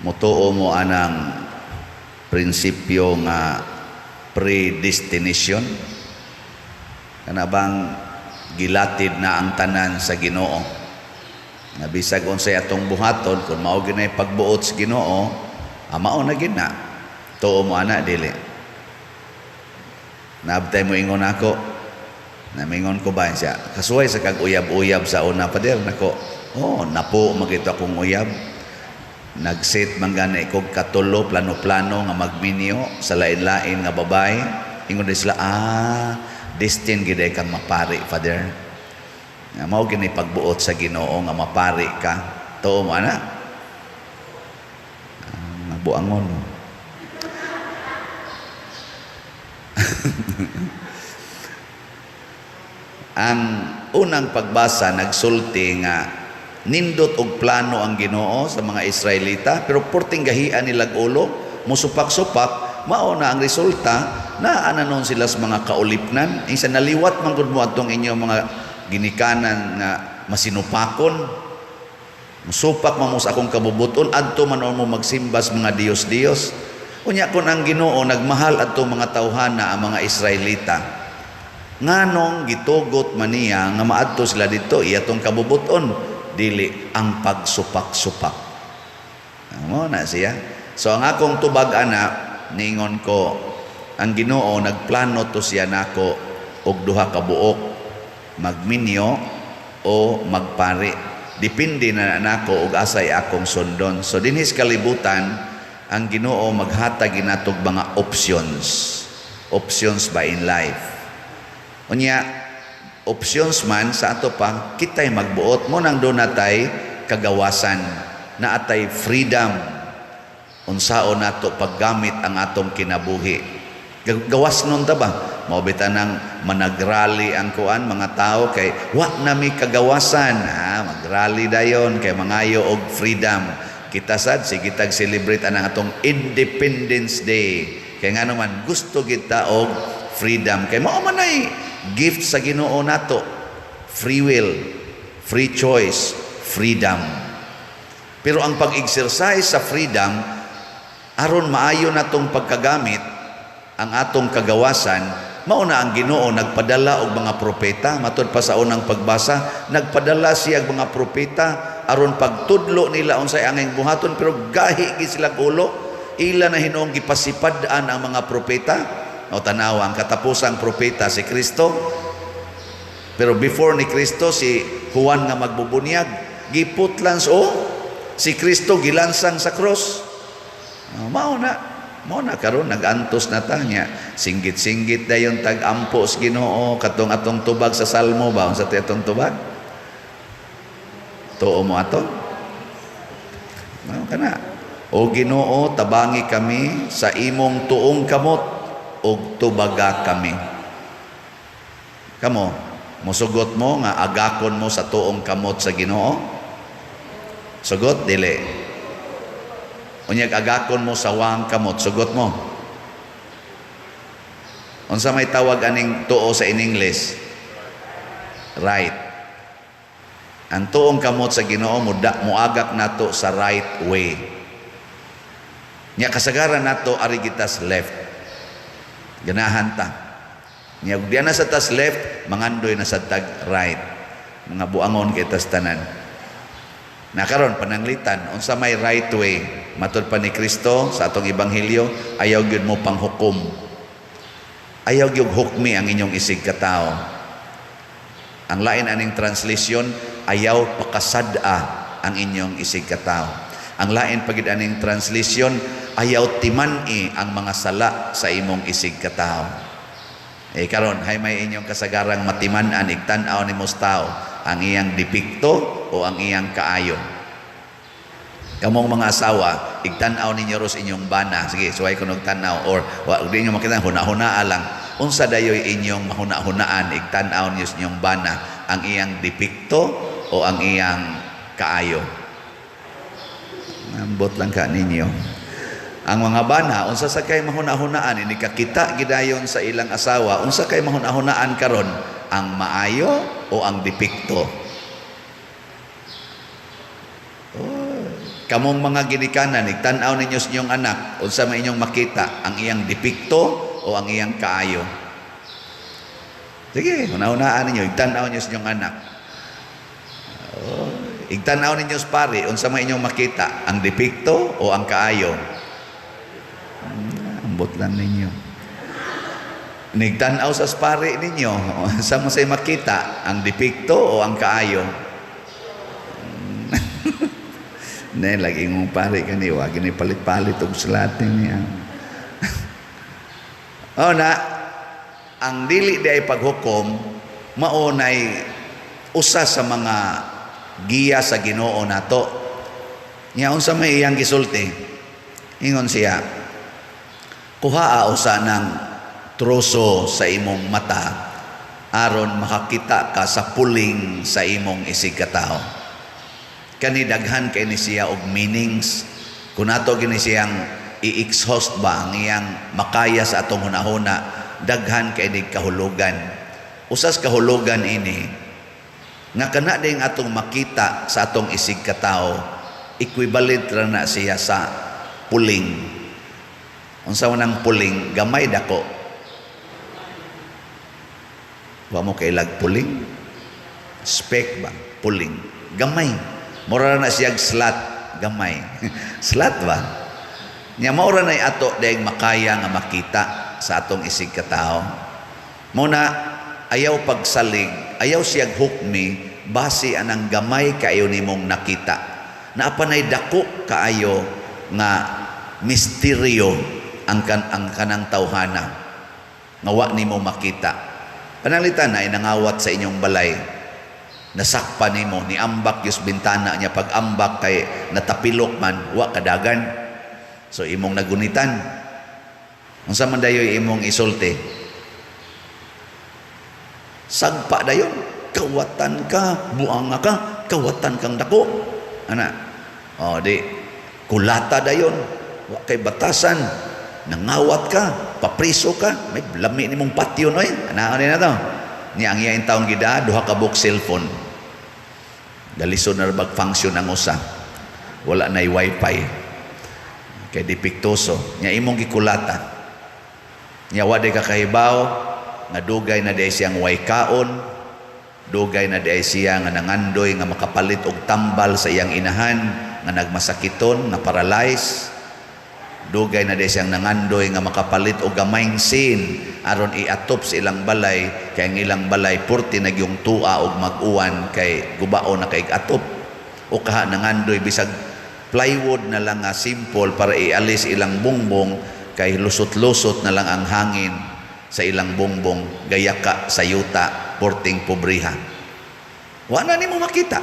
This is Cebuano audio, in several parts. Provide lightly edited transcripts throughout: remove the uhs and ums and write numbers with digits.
Mutuo mo anang prinsipyo nga predestination? Kana bang gilatid na ang tanan sa Ginoo? Nga bisag unsay atong buhaton, kung mao gyud pagbuot sa Ginoo, mao na gyud na. Tuo mo ana, dili? Naabtay mo ingon ako. Namingon ko ba siya? Kasuway sa kag uyab-uyab sa una, pader nako. Oh, napo magito akong uyab. Nag-set man gani kog katulo, plano-plano nga magminyo sa lain-lain nga babae. Ingon din sila, "Ah, destined gid kang mapari, Father. Nga mao gini pagbuot sa Ginoo nga mapari ka." Tuo mo ana? Ah, buangon. No? Ang unang pagbasa nagsulti nga nindot og plano ang Ginoo sa mga Israelita, pero porting gahian nilag ulo, musupak-supak, mao na ang resulta, naa na noon sila sa mga kaulipnan. Isa naliwat man gud mo atong inyong mga ginikanan nga masinupakon. Musupak man mo sa akong kabubuton, adto man mo magsimba sa mga diyos-diyos. Unya kon ang Ginoo nagmahal adto mga tawhana, ang mga Israelita, nganong gitugot man niya nga maadto sila dito iya tong kabubuton? Dili ang pagsupak-supak. Mo na siya. So ang akong tubag ana, ningon ko, ang Ginoo nagplano to siya nako og duha ka buok, magminyo o magpari. Depende na nako og asay akong sundon. So dinhi sa kalibutan, ang Ginoo maghatag ginatog mga options. Options ba in life. Unya options man sa ato pa, kita'y magbuot mo nang doon natay kagawasan, naatay freedom unsaon nato paggamit ang atong kinabuhi. Gawas nun ta ba? Mao bitaw nang managrally ang kuan mga tao kay wa na mi kagawasan. Ha, magrally dayon kay mangayo og freedom. Kita sad sige tag celebrate anang atong Independence Day. Kay nga naman gusto kita og freedom, kay mao man ay gift sa Ginoo nato. Free will, free choice, freedom. Pero ang pag-exercise sa freedom, aron maayo natong pagkagamit ang atong kagawasan, mao na ang Ginoo nagpadala og mga propeta. Matud pa sa unang pagbasa, nagpadala siya og mga propeta aron pagtudlo nila unsay angay buhaton, pero gahi gid sila ulo. Ila na hinuong gipasipad-an ang mga propeta. O tanawa ang katapusang propeta, si Kristo. Pero before ni Kristo, si Juan nga magbubunyag, giputlan o si Kristo gilansang sa cross. Mao na. Mao na karon nagantos na ta niya. Singgit-singgit dayon tag-ampo sa Ginoo katong atong tubag sa Salmo ba, unsa ti atong tubag? Tuo mo ato? Mao kana. O Ginoo, tabangi kami sa imong tuong kamot ug tubaga kami. Kamo, musugot mo nga agakon mo sa tuong kamot sa Ginoo? Sugot dili? Unyag agakon mo sa wang kamot, sugot mo? Unsa may tawag aning tuo sa in English? Right. Ang tuong kamot sa Ginoo mo da, muagak nato sa right way. Nya kasagaran nato ari gitas left. Ganahan ta. Nya ug diana sa tas left, mangandoy na sa tag right. Mga buangon kay tas tanan. Na karon pananglitan unsa may right way? Matud pa ni Kristo sa atong ebanghelyo, ayaw gyud mo panghukom. Ayaw gyud hukmi ang inyong isig katao. Ang lain aning translation, ayaw pakasad-a ang inyong isig katao. Ang lain pa gid aning translation, ayaw timan-i ang mga sala sa imong isig katao. Eh karon hay may inyong kasagarang matiman-an igtan-aw nimo sa tao, ang iyang depekto o ang iyang kaayo. Kamong mga asawa, igtan-aw ninyo ros inyong bana. Sige, suway ko tan-aw or wa di niyo makita, huna-hunaa lang. Unsa dayoy inyong mahuna-hunaan igtan-aw niyo sa inyong bana, ang iyang depekto o ang iyang kaayo? Ambot lang ka ninyo. Ang mga bana, unsa sa kay mahuna-hunaan ini kakita gidayon sa ilang asawa, unsa kay mahuna-hunaan karon, ang maayo o ang depekto? Oh, Kamong mga ginikanan, igtan-aw ninyo sa inyong anak, unsa man inyong makita, ang iyang depekto o ang iyang kaayo? Sige, una-unaan ninyo, igtan-aw ninyo sa inyong anak. Oh, igtan-aw ninyo sa pari, unsa man inyong makita, ang depekto o ang kaayo? Ambot lang ninyo. Nigtan-aw sa pari ninyo, unsa man say makita, ang depekto o ang kaayo? Ne, lagi mong pari kani, wag ni palit-palit og slating niya. O na, ang dili di ay paghukom, mao nay usa sa mga giya sa Ginoo nato. Nya unsa may iyang gisulti? Ingon siya, "Kuhaa usa ng troso sa imong mata aron makakita ka sa puling sa imong isigkatao." Kani daghan kay ni siya og meanings. Kung ato gini siyang i-exhaust ba ang iyang makaya sa atong hunahuna, daghan kay ni kahulugan. Usas kahulugan ini nga kana ding atong makita sa atong isigkatao, equivalent ra na siya sa puling. Unsa man ang puling, gamay, dako? Wa mo kailag puling? Speck ba? Puling. Gamay. Mura na siyag slat, gamay. Slat ba? Nya mao ra nay ato dayeng makaya nga makita sa atong isig katao. Mao na ayaw pagsalig, ayaw siyag hukmi base anang gamay kaayo nimong nakita. Naa pa nay dako kaayo nga misteryo ang kanang tawhana nga wa nimo makita. Pananglitan na nangawat sa inyong balay, nasakpa nimo, niambak yus bintana niya, pag ambak kay natapilok man, wa kadagan. So imong nagunitan. Unsa man dayoy imong isulti? Sagpa dayon, "Kawatan ka, buanga ka, kawatan kang dako." Ana. O di kulata dayon, "Wa kay batasan, nangawat ka, papriso ka, may lami nimong patyon oy." Ana na to. Niya ang iya taong gida duha ka buok cellphone. Galisod na bag function ang usa. Wala na wifi. Kay depektoso. Nya imong gikulata. Nya wa day ka kahibaw nga dugay na day siyang way kaon, dugay na day siya nga nangandoy nga makapalit og tambal sa iyang inahan nga nagmasakiton, nga paralyze. Dugay na day siyang nangandoy nga makapalit og gamayng sin aron iatop sa ilang balay, kay ang ilang balay purti nagyung tua og mag-uwan kay gubao na kay atop. O kaha nangandoy bisag plywood na lang nga simple para ialis ilang bongbong, kay lusot-lusot na lang ang hangin sa ilang bongbong, gayaka sa yuta, porting pobriha. Wa na nimo makita,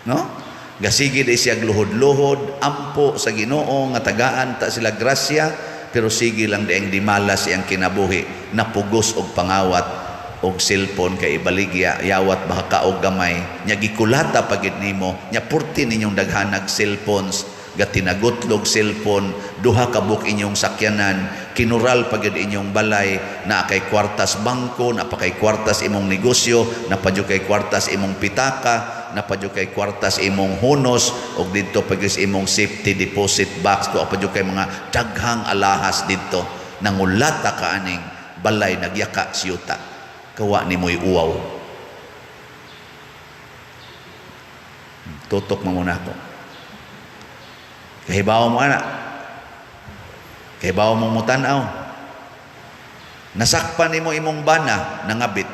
no? Gasige di siya luhod-luhod, ampo sa Ginoo nga tagaan ta sila grasya, pero sige lang di ang dimalas iyang kinabuhi, napugos og pangawat og cellphone kay ibaligya, yawat baka og gamay. Nya gikulata pagid nimo, nya purti ninyong daghanag cellphones, gatinagutlog cellphone, duha ka buok inyong sakyanan, kinural pagid inyong balay, naa kay kwartas bangko, naa pa kay kwartas imong negosyo, naa pa kay kwartas imong pitaka, naa pa kay kwartas imong hunos, og didto pa gyud sa imong safety deposit box ko pa kay mga daghang alahas didto. Nangulata ka aning balay nagyaka siyuta, kawa nimoy uwaw. Tutok mo muna ako. Kahibaw mo ana, kahibaw mo mutan-aw. Nasakpan nimo imong bana, nangabit.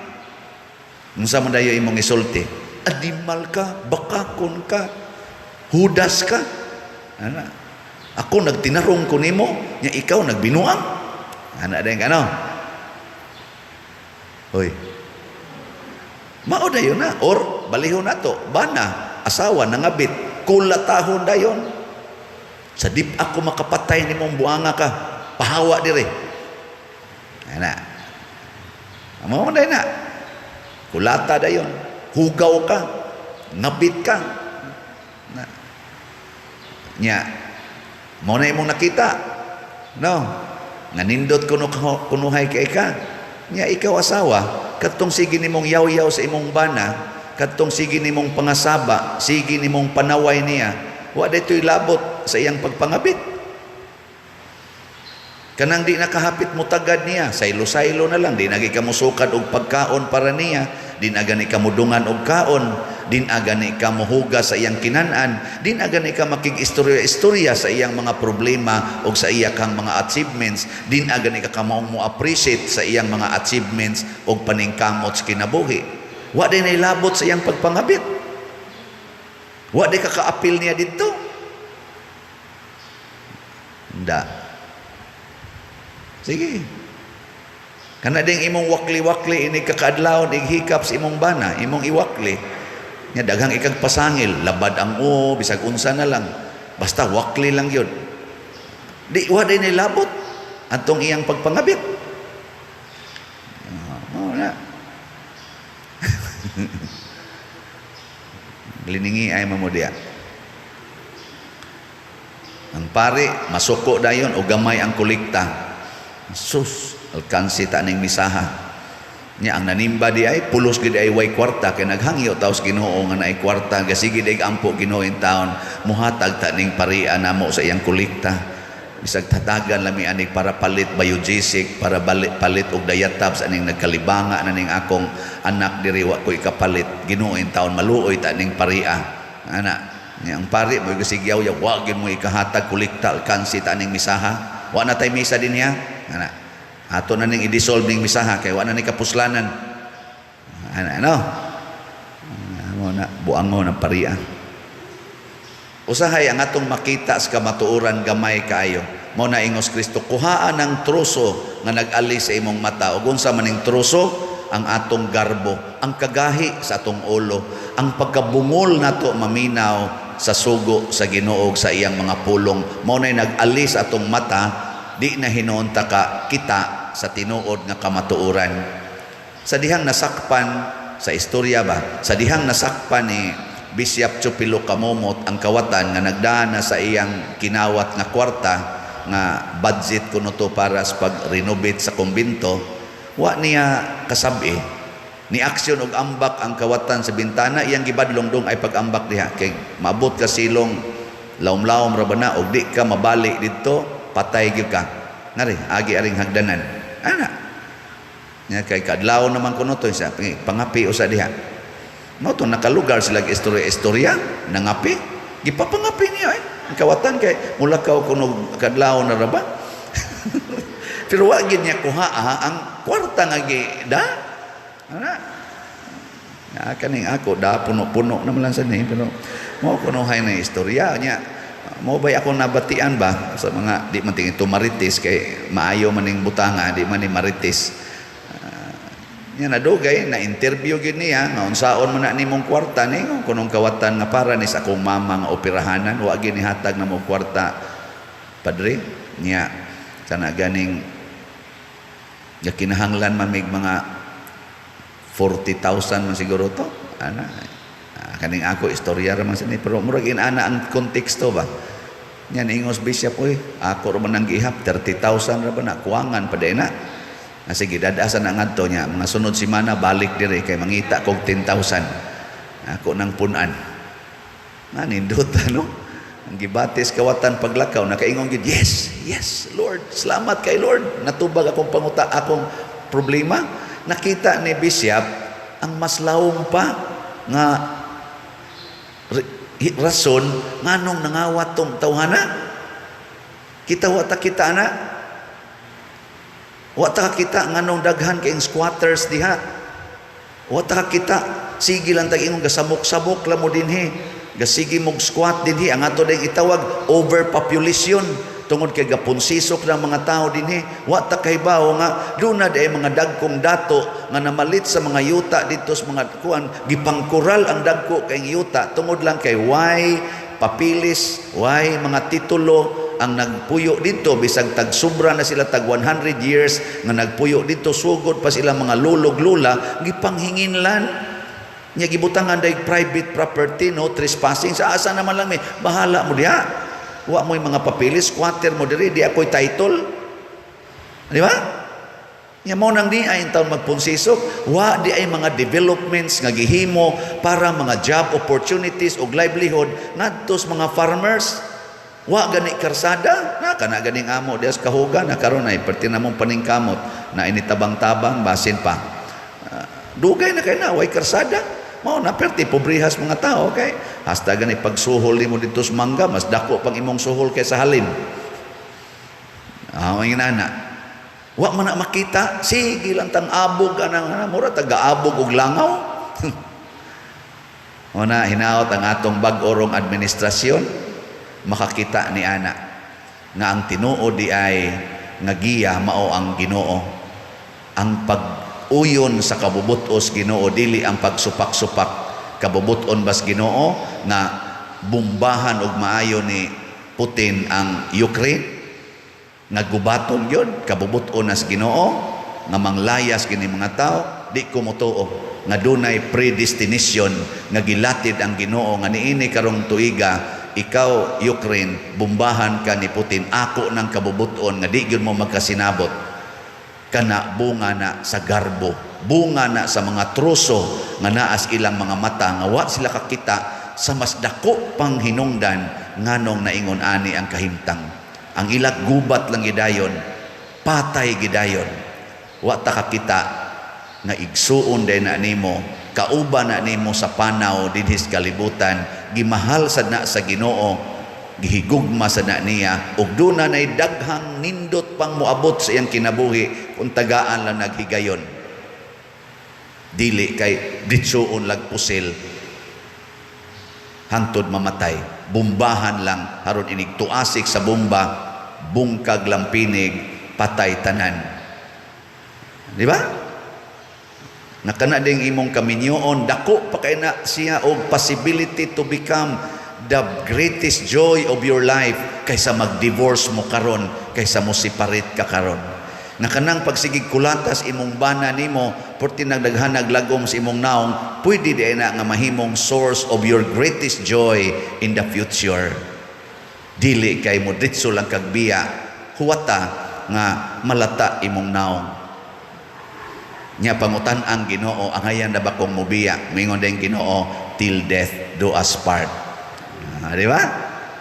Unsa man dayo imong isulti? "Animal ka, bakakon ka, hudas ka. Ana. Ako nagtinarong ko nimo, nya ikaw nagbinuang." Ana din kano. Hoy. Mao dayon na or balihon nato, bana, asawa nangabit, kulatahon dayon. "Sa dip ako makapatay nimong buanga ka, pahawa dire." Ana. Mao dayon na. Kulata dayon. Hugaw ka, ngabit ka. Na. Nya, mao na imong nakita. No. Nga nindot kuno kunuhay kay ka. Nya ikaw asawa, kadtong sige nimong yaw-yaw sa imong bana, kadtong sige nimong pangasaba, sige nimong panaway niya, Wa dito'y labot sa iyang pagpangabit. Kanang di nakahapit mo tagad niya, saylo-saylo na lang, di na ka musukad og pagkaon para niya, di na gani ka mudungan og kaon, di na gani ka muhugas sa iyang kinan-an, di na gani ka makig-istorya-istorya sa iyang mga problema o sa iya kang mga achievements, di na gani ka kamaong mo appreciate sa iyang mga achievements og paningkamot sa kinabuhi. Wa din labot sa iyang pagpangabit. Wa di ka kaapil niya dito. Nda. Sige. Kana ding imong wakli-wakli ini kakaadlawon ighikap sa imong bana, imong iwakli. Nya daghang ikag pasangil, labad ang o, bisag unsa na lang. Basta wakli lang yun. Di wa din labot atong iyang pagpangabit. Oh, na. Liningi ay mamo diya. Ang pare masuko dayon o gamay ang kolekta. Sus, alkansi ta ning misaha. Nya ang nanimba di ay pulos gid ay way kwarta kay naghangyo taos Ginoo nga naay kwarta, gasige di ampo Ginoo in taon muhatag ta ning paria namo sa iyang kolekta. Bisag tatagan lami anig para palit Biogesic, para balik palit og Diatabs aning nagkalibanga na ning akong anak diri, wa ko ikapalit. Ginoo in taon maluoy ta ning paria. Ana, nya ang pari mo gasigyaw ya, wa gyud mo ikahatag kolekta, alkansi ta ning misaha. Wa na tay misa din niya. Ana. Ato na ning i-dissolve ning misaha kay wa na ni kapuslanan. Ana ano? Mo na buango ng paria. Usahay ang atong makita sa kamatuoran gamay kaayo. Mao na ingos Kristo, kuhaan ang troso nga nag-ali sa imong mata. Ug unsa maning troso? Ang atong garbo, ang kagahi sa atong ulo, ang pagkabungol nato maminaw sa sugo sa Ginoo sa iyang mga pulong. Mao nay nag-ali sa atong mata, di na hinuon ta ka kita sa tinuod nga kamatuoran. Sa dihang nasakpan sa istorya ba, sa dihang nasakpan ni Bishop Chupilo Camomot ang kawatan nga nagdana sa iyang kinawat nga kwarta nga budget kuno to para sa pag-renovate sa kumbinto, wa niya kasabi. Ni aksyon og ambak ang kawatan sa bintana, iyang gibadlong, "Dong ay pag-ambak diha kay maabot ka silong, laom-laom ra ba na og di ka mabali didto, patay gyud ka." Ngari agi aring hagdanan ana nya kay kadlaw naman kuno to sa pangapi usa diha. Mao to nakalugar sila istorya-istorya, nangapi, gipapangapi niya eh. Ang kawatan kay mulakaw kuno kadlaw na ra ba. Pero wa gyud niya kuha ang kwarta nga gi da. Ana. Na kaning ako da puno-puno naman lang sa ni, pero mao kunohay na istorya niya. Mo bay ako nabatian ba sa mga di man tingin marites kay maayo maning butanga, di man ni marites. Nya nadugay na interview gid niya nga unsaon man na nimong kwarta ni kunong kawatan nga para ni sa akong mama nga operahanan, wa gyud nihatag na mo kwarta, padre. Niya kana ganing kinahanglan man mig mga 40,000 man siguro to ana. Kaning ako istorya ra man sini, pero murag inana ang konteksto ba. Nya niingos bishop, "Oy, ako ra man ang gihap 30,000 ra ba na kuwangan pa na." Ah, sige, dadasan na ngadto niya. Mga sunod semana balik dire kay mangita kog 10,000. Ako nang punan. Na nindot ano? Ang gibatis kawatan paglakaw nakaingon gid, "Yes, yes, Lord. Salamat kay Lord. Natubag akong panguta, akong problema." Nakita ni Bishop ang mas lawom pa nga rason nganong nangawat tong tawhana. Kita wa ta kita ana. Wa ta kita nganong daghan kayong squatters diha. Wa ta kita, sige lang tag ingon gasamok-samok lang mo dinhi. Gasige mog squat dinhi, ang ato ding itawag overpopulation tungod kay gapunsisok ng mga tao dinhi. Wa ta kahibaw nga duna day mga dagkong dato nga namalit sa mga yuta didto sa mga kuan, gipangkural ang dagko kay yuta tungod lang kay way papilis, way mga titulo ang nagpuyo dito, bisag tag sobra na sila, tag 100 years nga nagpuyo dito, sugod pa sila mga lulog lula, gipanghinginlan nya, gibutangan day private property, no trespassing. Sa asa naman lang, may bahala mo diha, wa mo'y mga papilis, squatter mo diri, di ako'y title, di ba? Nya mao nang di ay taon magpunsisok, wa di ay mga developments nga gihimo para mga job opportunities ug livelihood ngadto sa mga farmers. Wa gani karsada, na kana ganing amo dias kahuga na karon ay perti na mong paningkamot na ini tabang-tabang basin pa. Dugay na kay na way karsada. Mao na perti pobrehas mga tao kay hasta gani pagsuhol nimo dito sa mangga, mas dako pang imong suhol kaysa halin. Ah, inana. Wa man na makita, sige lang tang abog anang ana, mura taga-abog og langaw. Una hinaot ang atong bag-orong administrasyon makakita ni ana nga ang tinuod di ay nga giya mao ang Ginoo. Ang pag-uyon sa kabubutos Ginoo, dili ang pagsupak-supak. Kabubuton bas Ginoo nga bumbahan og maayo ni Putin ang Ukraine, nga gubaton gyud? Kabubuton nas Ginoo nga manglayas kini mga tao? Di ko motuo nga dunay predestination nga gilatid ang Ginoo nga niini karong tuiga, ikaw Ukraine, bumbahan ka ni Putin. Ako nang kabubuton nga di gyud mo magkasinabot. Kana bunga na sa garbo, bunga na sa mga troso nga naas ilang mga mata nga wa sila kakita sa mas dako pang hinungdan nganong naingon ani ang kahimtang. Ang ilag gubat lang gidayon, patay gidayon. Wa ta kakita nga igsuon day na nimo, kauban na nimo sa panaw dinhis kalibutan, gimahal sad na sa Ginoo, gihigugma sa na niya, ug duna nay daghang nindot pang moabot sa iyang kinabuhi kung tagaan lang naghigayon. Dili kay ditsuon lag pusil hangtod mamatay. Bumbahan lang haron inig tuasik sa bomba, bungkag lang pinig, patay tanan. Di ba? Nakana ding imong kaminyoon, dako pa kay na siya og possibility to become the greatest joy of your life kaysa mag-divorce mo karon, kaysa mo separate ka karon. Nga kanang pagsigig kulatas imong bana nimo, porti nagdaghanag lagom sa imong naong, pwede di na nga mahimong source of your greatest joy in the future. Dili kay mo ditso lang kag biya, huwata nga malata imong naong. Nya pangutan ang Ginoo, angayan na ba kong mubiya? Mingon din Ginoo, "Till death do us part." Ah, di ba?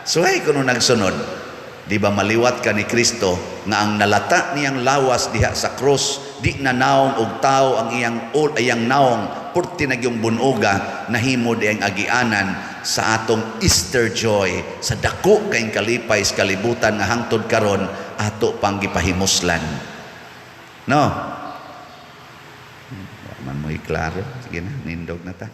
Suhay kuno nagsunod. Di ba maliwat ka ni Kristo nga ang nalata niyang lawas diha sa krus, di na naong og tao ang iyang ul iyang naong, purti nagyong bunoga, nahimo di ang agianan sa atong Easter joy, sa dako kayong kalipay sa kalibutan nga hangtod karon ato pang gipahimuslan. No? Wa man mo'y klaro. Sige na, nindog na ta.